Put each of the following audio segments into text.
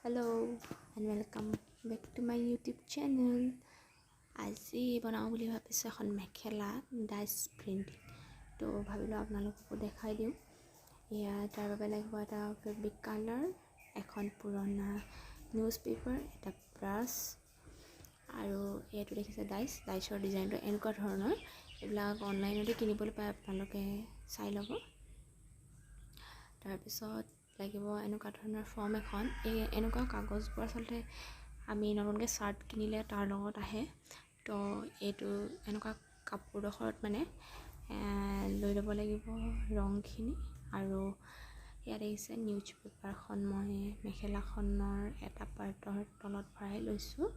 Hello and welcome back to my YouTube channel. আজি বনাওঁ বুলি ভাবিছোঁ এখন মেখেলা ডাইচ প্ৰিণ্টিং। তো ভাবিলোঁ আপোনালোককো দেখাই দিওঁ। এয়া তাৰ বাবে লাগিব এটা ফেব্ৰিক কালাৰ, এখন পুৰণা নিউজ পেপাৰ, এটা ব্ৰাছ আৰু এইটো দেখিছে ডাইচ। ডাইচৰ ডিজাইনটো এনেকুৱা ধৰণৰ। এইবিলাক অনলাইনতে কিনিবলৈ পায়, আপোনালোকে চাই ল'ব। তাৰপিছত লাগিব এনেকুৱা ধৰণৰ ফৰ্ম এখন। এই এনেকুৱা কাগজবোৰ আচলতে আমি নতুনকৈ চাৰ্ট কিনিলে তাৰ লগত আহে। তো এইটো এনেকুৱা কাপোৰডোখৰত মানে লৈ ল'ব লাগিব ৰংখিনি। আৰু ইয়াত আহিছে নিউজ পেপাৰখন, মই মেখেলাখনৰ এটা পাৰ্টৰ তলত ভৰাই লৈছোঁ।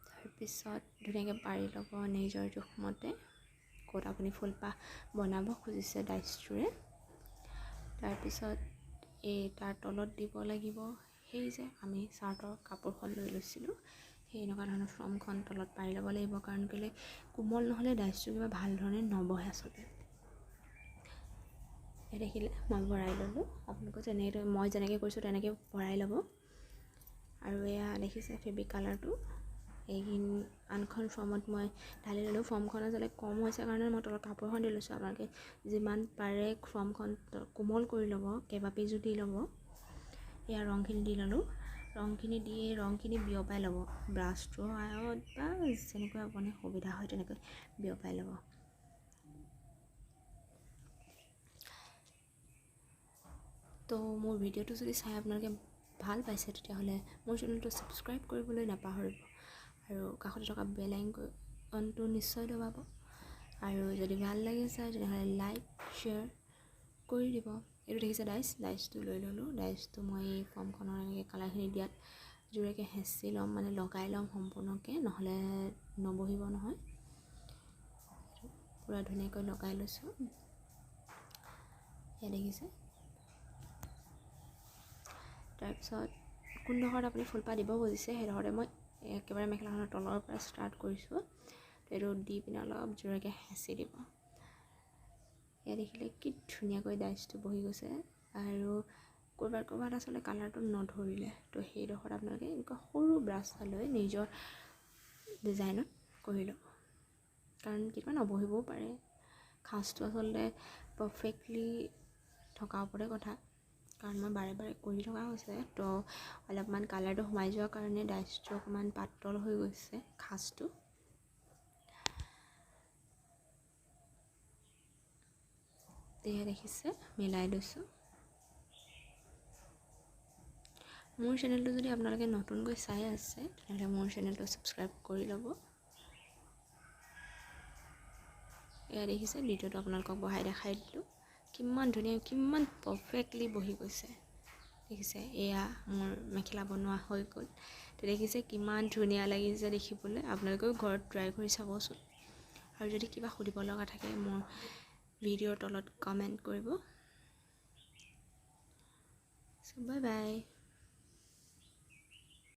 তাৰপিছত ধুনীয়াকৈ পাৰি ল'ব নিজৰ জোখমতে, ক'ত আপুনি ফুলপাহ বনাব খুজিছে ডাইচটোৰে। তাৰপিছত এই তাৰ তলত দিব লাগিব সেই যে আমি চাৰ্টৰ কাপোৰখন লৈ লৈছিলোঁ, সেই এনেকুৱা ধৰণৰ ফৰ্মখন তলত পাৰি ল'ব লাগিব। কাৰণ কেলৈ কোমল নহ'লে ডাইচটো কিবা ভাল ধৰণে নবহে আচলতে। এই দেখিলে মই ভৰাই ল'লোঁ, আপোনালোকে যেনেকৈ মই যেনেকৈ কৰিছোঁ তেনেকৈ ভৰাই ল'ব। আৰু এয়া দেখিছে ফেব্ৰিক কালাৰটো, এইখিনি আনখন ফৰ্মত মই ঢালি ল'লোঁ। ফৰ্মখন আচলতে কম হৈছে কাৰণে মই তলত কাপোৰখন দি লৈছোঁ। আপোনালোকে যিমান পাৰে ফৰ্মখন কোমল কৰি ল'ব, কেইবা পেজো দি ল'ব। এয়া ৰংখিনি দি ল'লোঁ। ৰংখিনি দি ৰংখিনি বিয়পাই ল'ব ব্ৰাছটোৰ সহায়ত বা যেনেকৈ আপুনি সুবিধা হয় তেনেকৈ বিয়পাই ল'ব। তো মোৰ ভিডিঅ'টো যদি চাই আপোনালোকে ভাল পাইছে তেতিয়াহ'লে মোৰ চেনেলটো ছাবস্ক্ৰাইব কৰিবলৈ নাপাহৰিব আৰু কাষতে থকা বেল আইকনটো নিশ্চয় দবাব। আৰু যদি ভাল লাগে চাই তেনেহ'লে লাইক শ্বেয়াৰ কৰি দিব। এইটো দেখিছে ডাইচ, ডাইচটো লৈ ল'লোঁ। ডাইচটো মই এই ফৰ্মখনৰ এনেকৈ কালাৰখিনি দিয়াত জোৰেকৈ হেঁচি ল'ম, মানে লগাই ল'ম সম্পূৰ্ণকৈ, নহ'লে নবহিব নহয়। পূৰা ধুনীয়াকৈ লগাই লৈছোঁ। এয়া দেখিছে। তাৰপিছত কোনডোখৰত আপুনি ফুলপাহ দিব খুজিছে সেইডোখৰতে মই একেবাৰে মেখেলাখনৰ তলৰ পৰা ষ্টাৰ্ট কৰিছোঁ। এইটো দি পিনে অলপ জোৰেকৈ হেঁচি দিব। এয়া দেখিলে কি ধুনীয়াকৈ ডাইচটো বহি গৈছে। আৰু ক'ৰবাত ক'ৰবাত আচলতে কালাৰটো নধৰিলে তো সেইডোখৰত আপোনালোকে এনেকুৱা সৰু ব্ৰাছ এটা লৈ নিজৰ ডিজাইনত কৰি ল'ব, কাৰণ কেতিয়াবা নবহিবও পাৰে। খাঁজটো আচলতে পাৰফেক্টলি থকাৰ ওপৰতে কথা, কাৰণ মই বাৰে বাৰে কৰি থকা হৈছে। তো অলপমান কালাৰটো সোমাই যোৱাৰ কাৰণে ডাইচটো অকণমান পাতল হৈ গৈছে খাঁজটো। এয়া দেখিছে মিলাই লৈছোঁ। মোৰ চেনেলটো যদি আপোনালোকে নতুনকৈ চাই আছে তেনেহ'লে মোৰ চেনেলটো ছাবস্ক্ৰাইব কৰি ল'ব। এয়া দেখিছে দ্বিতীয়টো আপোনালোকক বহাই দেখাই দিলোঁ, কিমান ধুনীয়া কিমান পাৰফেক্টলি বহি গৈছে। দেখিছে এয়া মোৰ মেখেলা বনোৱা হৈ গ'ল। তো দেখিছে কিমান ধুনীয়া লাগিছে দেখিবলৈ। আপোনালোকেও ঘৰত ট্ৰাই কৰি চাবচোন। আৰু যদি কিবা সুধিব লগা থাকে মোৰ ভিডিঅ'ৰ তলত কমেণ্ট কৰিব। So bye bye.